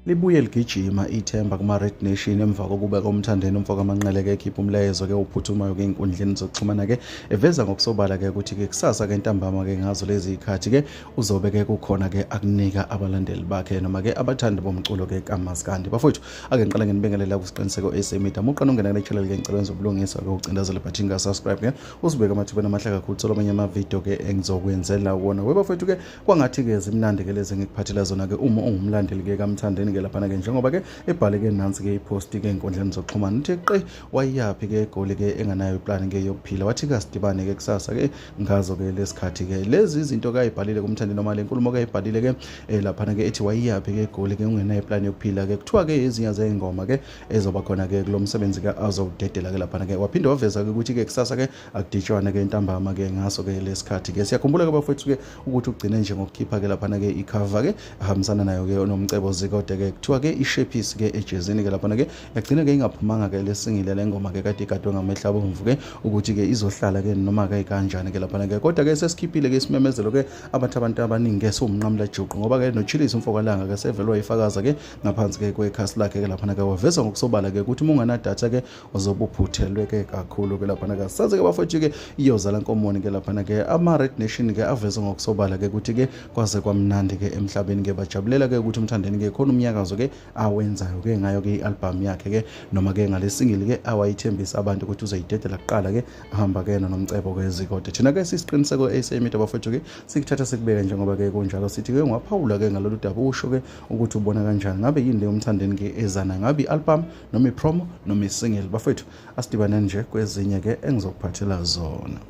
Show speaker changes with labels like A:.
A: Libuye ligijima ithemba kuma-Red Nation emva kokuba uMthandeni umfo kaManqele ke ekhipha umlayezo ke ophuthumayo ke ey'nkundleni zokuxhumana ke eveza ngokusobala ke ukuthi ke kusasa ke ntambama ke ngazo lezi zikhathi ke uzobe ke kukhona ke akunika abalandeli bakhe noma ke abathandi bomculo ke kaMaskandi. Bafowethu, ake ngiqale nginibingelela kuSiqiniseko SA Media. Muqana ungena kule channel ke, ngicela wenze ubulungisa ke ucindezele button ka subscribe ke, uzibeke amathubeni amahle kakhulu thola amanye ama-video ke engizokwenzela wona. We bafowethu ke, kwangathi ke zimnandi ke lezi engikuphathela zona ke uma ungumlandeli ke kaMthandeni ke laphana ke, njengoba ke ebhale ke nansi ke ipost ke ey'nkundleni zokuxhumana, uthi qe wayiyaphi ke eGoli ke enganayo iplani ke yokuphila, wathi kasidibane ke kusasa ke ngazo ke lesikhathi ke. Lezi izinto ke ayibhalile kuMthandeni noma le nkulumo ke ayibhalile ke laphana ke ethi wayiyaphi ke eGoli ke ungenayo iplani yokuphila ke, kuthiwa ke ezinye zey'ngoma ke ezoba khona ke kulo msebenzi ke azowudedela ke laphana ke. Waphinde waveza ke ukuthi ke kusasa ke akuditshwane ke ntambama ke ngaso ke lesikhathi ke. Siyakhumbula ke bafowethu ke ukuthi ugcine nje ngokukhipha ke laphana ke icover ke ahambisana nayo ke oNomcebo Zikode ke, kuthiwa ke ishephisi ke ejezini ke laphana ke, yagcina ke ingaphumanga ke lesingile le ngoma ke kade igadwe ngamehlo abomvu ke ukuthi ke izohlala ke noma ke kanjani ke laphana ke. Kodwa ke sesikhiphile ke isimemezelo ke abathi abantu abaningi ke siwumnqamula juqu, ngoba ke noChillis umfokalanga ke sevele wayifakaza ke ngaphansi ke kwekhasi lakhe ke laphana ke, waveza ngokusobala ke ukuthi uma ungenadatha ke uzobe uphuthelwe ke kakhulu ke laphana ke. Sazi ke bafowethu ke iyozala nkomoni ke laphana ke, ama-Red Nation ke aveze ngokusobala ke ukuthi ke kwaze kwamnandi ke emhlabeni ke, bajabulela ke ukuthi uMthandeni ke khona umnyakazo ke awenzayo ke ngayo ke i-album yakhe ke noma ke ngale single ke awayithembisa abantu ukuthi uzoyidedela kuqala ke ahamba ke noNomcebo ke Zikode. Thina ke sisiqiniseko SA Media bafowethu ke sikuthatha sikubeke njengoba ke kunjalo, sithi ke ungaphawula ke ngalolu daba, usho ke ukuthi ubona kanjani, ngabe yini leyo Mthandeni ke ezana, ngabe i-album noma i-promo noma i-single. Bafowethu, asidibane nje kwezinye ke engizokuphathela zona.